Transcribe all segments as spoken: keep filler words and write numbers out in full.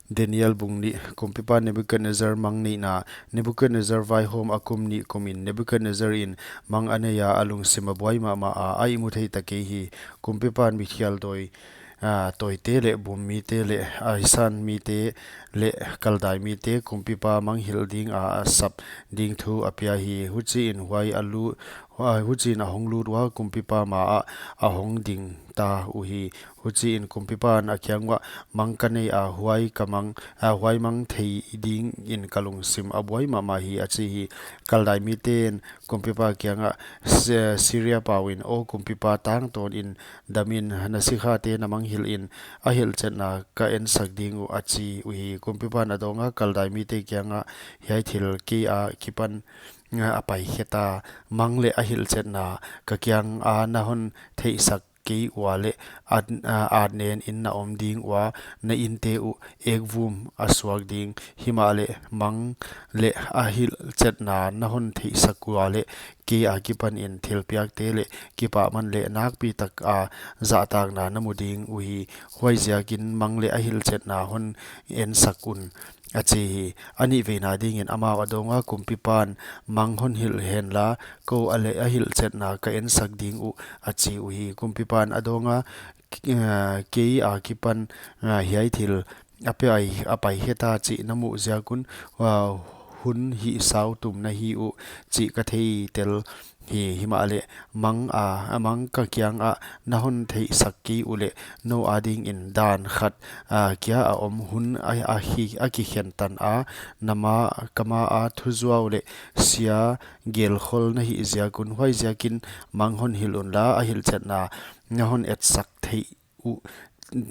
Daniel bung nih. Kumpipa Nebukadnezzar mang neihna. Nebukadnezzar vaihawm a kum nih kumin Nebukadnezzar in mang a nei a, a lungsim a buai mahmah a, a ihmu thei ta kei hi. Kumpipan mikhial dawi, a, tawite leh bum mite leh a hisan mite leh Kaldai mite kumpipa manghilh ding a, a sap ding thu a pia hi. Huchiin huai a lu-, huchiin a hong lut ua kumpipa ma ah a hong ding ta uhi. Huchiin kumpipan a kiang uah, mang ka nei a, huai ka mang, a, huai mang thei dingin ka lungsim a buai mahmah hi, a chi hi. Kaldai miten kumpipa kiangah, Si-, Siria pauin, aw kumpipa, tangtawnin damin, na sikhate na manghilhin, a hilhchetna ka ensak ding uh, a chi uhi. Kumpipan a dawnga Kaldai mite kiangah, hiai thil kei akipan, a, a paikhe ta, mang leh a hilhchetna ka kianga na hon theihsak kei ua leh at, a, at nen in na om ding ua, na inte uh ekvum a suak ding. Himahleh mang leh a hilhchetna na hon theihsak ua leh kei akipanin thilpiakte leh kipahman leh nakpi taka zahtakna na mu ding uhi. Huaiziakin mang leh a hilhchetna hon ensak un, a chi hi. A nihveina dingin amau a dawnga kumpipan, mang hon hilh henla, kou a leh a hilhchetna ka ensak ding uh, a chi uhi. Kumpipan a dawnga, k-, a, kei akipan, a, hiai thil a pai, a paikhe ta chih na muh ziak un, a, hun hihsau tum na hi uh chih ka theitel hi. Himahleh mang a, a mang ka kiangah na hon theihsak kei uleh nou adingin dan khat, a, kia a om hun a, a hi, a kikhen tan a, na ma, ka ma a thuzuau leh sia gelkhol na hih ziak un. Huaiziakin mang hon hilh unla, a hilhchetna na hon etsak thei uh,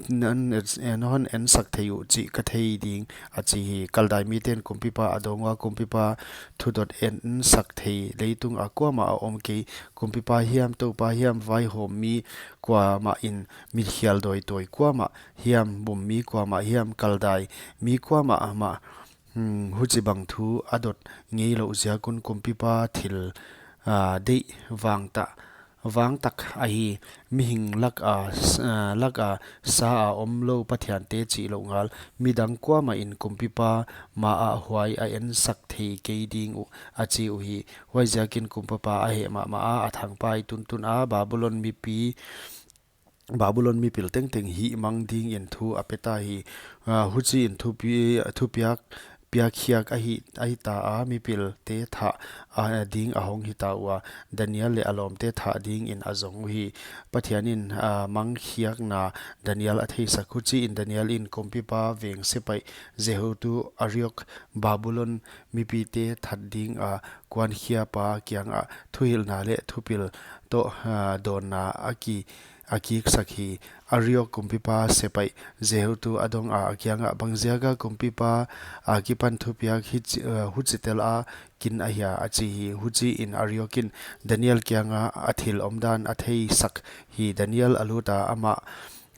na hon et-, eh, na hon ensak thei uh chih ka thei ding, a chi hi. Kaldai miten kumpipa a dawng ua, kumpipa thudot ensak thei leitung a kuamah a om kei. Kumpipa hiam, Toupa hiam, vaihawm mi kuamah in, mikhial dawi tawi kuamah hiam, bum mi kuamah hiam, Kaldai mi kuamah mah, hmm, huchibang thu a dot ngeilouh ziak un kumpipa thil, ah, deih vangtah, vangtak ahi. Mihing laka, s-, ah, laka sa a omlou pathiante chihlouh ngal, midang kuamah in kumpipa ma ah huai a ensak thei kei ding uh, a chi uhi. Huaiziakin kumpipa a heh mahmah a, a thangpai tuntun a, Babulon mipi, Babulon mipil tengteng hihmang dingin thu a pe ta hi. Ah, huchiin thupi-, thupiak, piakkhiak ahi, ahi ta a, mipilte thah, ah, ding a hong hi ta ua, Daniel leh a lawmte thah dingin a zong uhi. Pathianin, ah, mangkhiakna Daniel a theisak. Huchiin Daniel in kumpipa veng sepaih Jehu tu Ariok, Babulon mipite that dinga kuankhiapa kiangah thuhilhna leh thupil toh, ah, dawnna a ki, a kiksak hi. Ariok kumpipa sepaih Jehu tu a dong a, a kiangah, bangziaka kumpipa akipan thupiak hichi-, ah, huchitel a kin ahia, a chi hi. Huchiin Ariok in Daniel kianga a thil omdan a theisak hi. Daniel a lut a, amah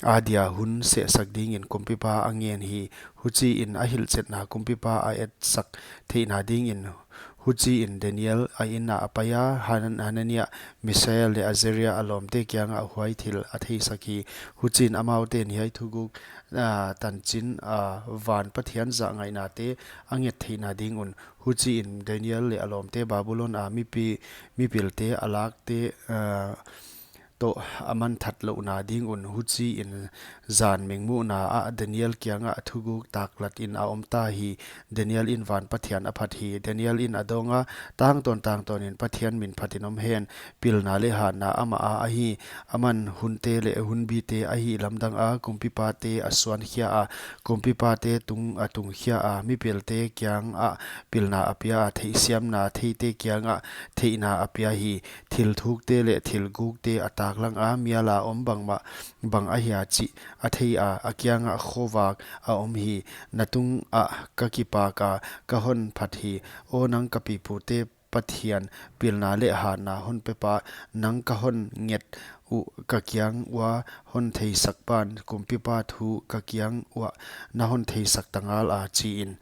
adia hun sehsak dingin kumpipa a ngen hi. Huchiin a hilhchetna kumpipa a etsak theihna dingin, huchiin Daniel a inn ah a pai a, Han-, Hanania, Misael leh Azaria a lawmte kiangah huai thil a theisak hi. Huchiin amaute'n hiai thuguk, ah, tanchin, ah, van Pathian zahngaihna te a nget theihna ding un. Huchiin Daniel leh a lawmte Babulon a mipi, mipilte a lakte, ah, toh a manthat louhna ding un. Huchiin zan mengmuhna ah Daniel kiangah thuguk taklat in a om ta hi. Daniel in van Pathian a phat hi. Daniel in a dawng a, tangtawn tangtawn in Pathian min phatin om hen. Pilna leh hatna amah a ahi. Aman hunte leh hunbite a hihlamdang a, kumpipate a suankhia a, kumpipate tung a tungkhia a, mipilte kiangah pilna a pia a, theihsiamna theite kiangah theihna a pia hi. Thil thukte leh thil gukte a taklang a, mial a om bangmah bang ahia chih a thei a, a kiangah khovak a om hi. Na tungah ka kipak a, ka hon phat hi. Aw nang ka pipute Pathian, pilna leh hatna hon pepa, nang ka hon nget uh ka kiang ua hon theisakpan, kumpipa thu ka kiang uah na hon theisak ta ngal a, chiin.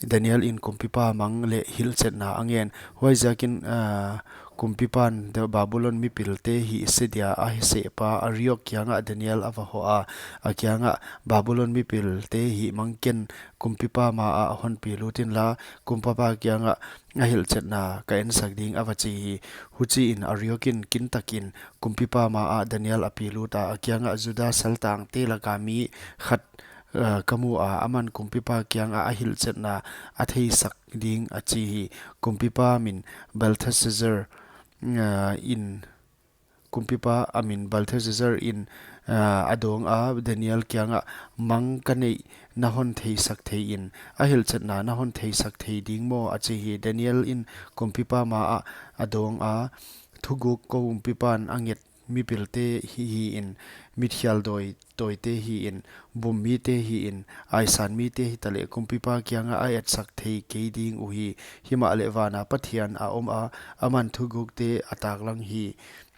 Daniel in kumpipa mang leh hilhchetna a ngen. Huaiziakin, ah, kumpipan Babulon mipilte hihse dia a sehpa Ariok kiangah Daniel a va hoh a, a kiangah, Babulon mipilte hihmang ken kumpipa maah hon pi lut inla, kumpipa kiangah a hilhchetna ka ensak ding, a va chi hi. Huchiin Ariok in kintakin kumpipa maah Daniel a pi lut a, a kiangah, Juda saltangte laka mi khat, ah, ka mu a, aman kumpipa kiangah a hilhchetna a theisak ding, a chi hi. Kumpipa min Belteshazzar, ah, in, kumpipa a min Belteshazzar in, ah, a dawng a, Daniel kiangah, mang ka neih na hon theisak thei in, a hilhchetna na hon theisak thei ding maw, a chi hi. Daniel in kumpipa maah a dawng a, thuguk ko kumpipan a nget mipilte hi, hi in, mitkhial dawi tawite hi in, bum mite hi in, aisan mite hitaleh kumpipa kiangah a etsak thei kei ding uhi. Himahleh vana Pathian a om a, aman thugukte a taklang hi.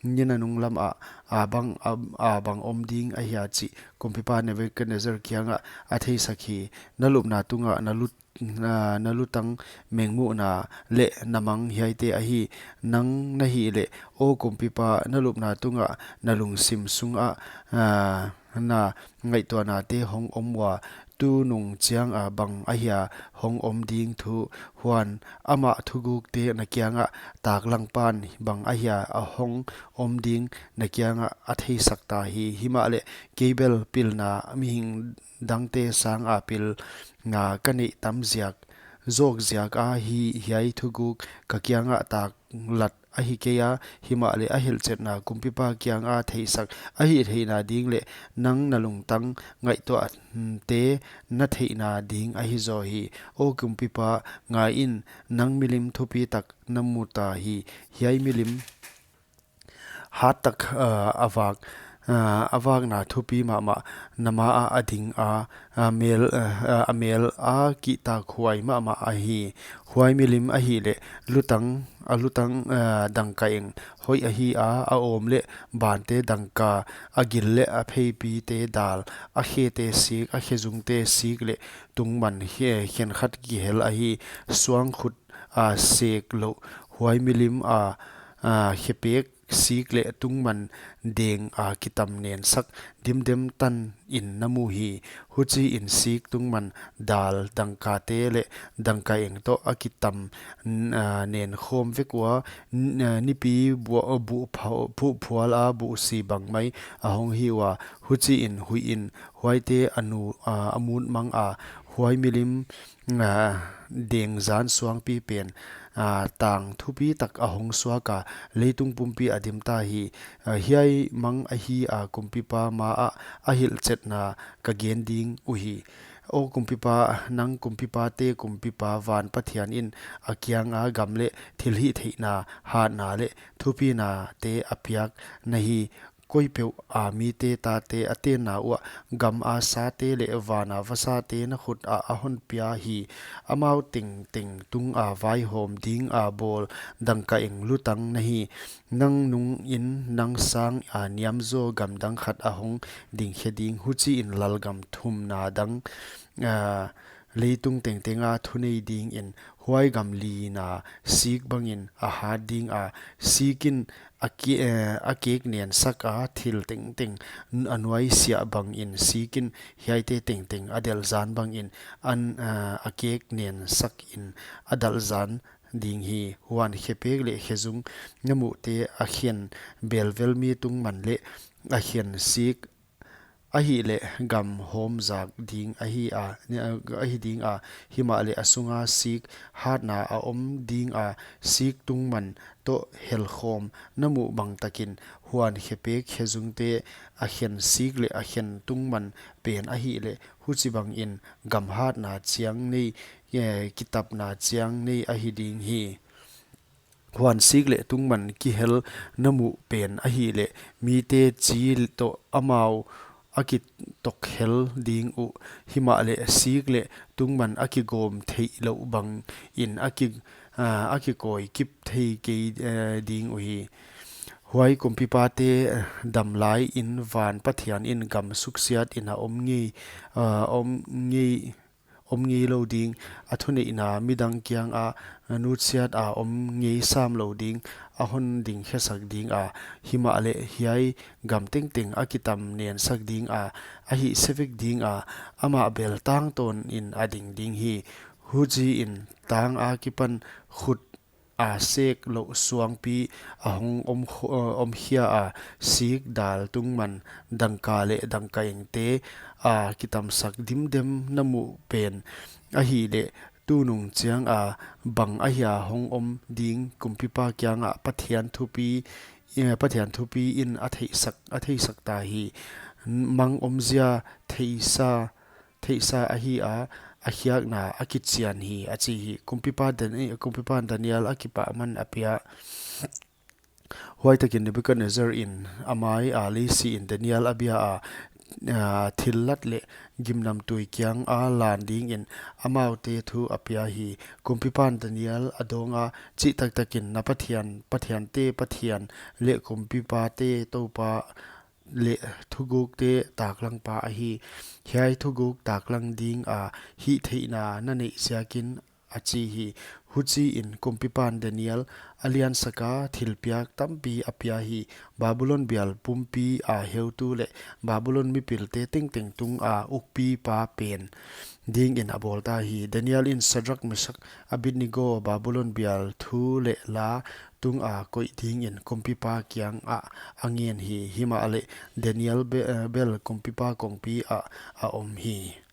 Ni nanung lamah a bang, a, a bang om ding ahia chih kumpipa Nebuchadnezzar kiangah a theisak hi. Na lupna tungah na lut na, na lutang mengmuhna leh na mang hiaite ahi. Nang na hihleh, aw kumpipa, na lupna tungah na lungsim sungah, ah, na ngaihtuahnate hong om ua, tunung chianga bang ahia hong om ding thu, huan amah thugukte na kiangah taklangpan bang ahia a hong om ding na kiangah a theisak ta hi. Himahleh kei bel pilna mihing dangte sanga pilna ka neih tam ziak, zawk ziak ahi, hiai thuguk ka kiangah taklat ahi kei a, himahleh a hilhchetna kumpipa kianga theisak a hihtheihna ding leh nang na lungtang ngaihtuahte na theihna ding ahi zaw hi. Aw kumpipa, ngaiin, nang milim thupitak na mu ta hi. Hiai milim hattak, ah, a vak, ah, a vakna thupi mahmah na maah a ding a, a mel, ah, a mel a kihtakhuai mahmah ahi. Huai milim ahihleh lutang, a lutang, ah, dangkaeng hoih ahi a, a awm leh bante dangka, a gil leh a pheipite dal, a khete sik, a khezungte sik leh tungman khe-, khenkhat kihel ahi. Suangkhut a sek louh huai milim a, ah, khepek sik leh tungman deng a kitam nensak dimdem tanin na mu hi. Huchiin sik tungman dal dangkate leh dangkaeng toh a kitam, n-, ah, nen khawm vek ua, n-, ah, nipi buh, buh pha-, buh phual a buhsi bang mai a hong hi ua. Huchiin huihin huaite a nu, ah, a mut mang a, huai milim, ah, deng zan suangpi pen, ah, tang thupitak a hong suak a, leitung pumpi a dim ta hi. Ah, hiai mang ahi a, kumpipa maah a hilhchetna ka gen ding uhi. Aw kumpipa, nang kumpipate kumpipa van Pathian in a kianga gam leh thilhihtheihna, hatna leh thupinate a piak na hi. Koipeuh a mite tate a tenna uah gam a sate leh vana vasate na khut ah a hon pia hi. Amau tengteng tunga vaihawm dinga bawl dangkaeng lutang na hi. Nang nungin nang sanga niam zaw gamdang khat a hong dingkhe ding, huchiin lalgam thumna dang, ah, leitung tengtenga thunei dingin, huai gam lina sik bangin a hat dinga, sikin a ke-, eh, a kek nensak a, thil tengteng n-, a nuaisiah bangin, sikin hiaite tengteng a delh zan bangin, an, ah, a kek nensakin a dalh zan ding hi. Huan khepek leh khezung na muhte a khen belvel mi tungman leh a khen sik ahihleh gam hawm zak ding ahi a, ahi dinga, himahleh a sunga sik hatna a om dinga, sik tungman toh helkhawm na muh bangtakin, huan khepek khezungte a khen sik leh a khen tungman pen ahihleh, huchibangin gam hatna chiang nei, eh, kitapna chiang nei ahi ding hi. Huan sik leh tungman kihel na muh pen ahihleh, mite chi toh amau a kitokhel ding uh, himahleh sik leh tungman a kigawm theih louh bangin a ki, ah, a kikawi kip thei kei, eh, ding uhi. Huai kumpipate, eh, dam laiin van Pathian in gam suksiatin a om ngei, ah, om ngei, om ngeilou ding, a thuneihna midang kianga nutsiata om ngei samlou ding, a hon dingkhesak dinga, himahleh hiai gam tengteng a kitam nensak dinga, a hihse vek dinga, amah bel tangtawnin a ding ding hi. Huchiin tang akipan khut a sek louh suangpi a hong om khu-, uh, om khia a, sik dal tungman dangka leh dangkaengte a kitamsak dimdem na muh pen ahihleh, tunung chianga bang ahia hong om ding kumpipa kianga Pathian thupi, eh, Pathian thupiin a theihsak, a theihsak ta hi. Mang omzia theihsa, theihsa ahi a, a khiakna a kichian hi, a chi hi. Kumpipa Dan-, kumpipan Daniel a kipahman a pia. Huaitakin Nebuchadnezzar in a mai a lei siin Daniel a bia a, a, thillat leh gimnamtui kianga lan dingin amaute thu a pia hi. Kumpipan Daniel a dawnga, chihtaktakin na Pathian, pathiante Pathian leh kumpipate Toupa leh thugukte taklangpa ahi. Hiai thuguk taklang dinga hihtheihna na neih ziakin, a chi hi. Huchiin kumpipan Daniel a liansaka thilpiak tampi a pia hi. Babulon bial pumpi a heutu leh Babulon mipilte tengteng tunga ukpipa pen dingin a bawl ta hi. Daniel in Sadrak, Mesak, Abednego Babulon bial thu leh la tunga koih dingin kumpipa kiangah a ngen hi. Himahleh Daniel be-, eh, bel kumpipa kongpi ah a om hi.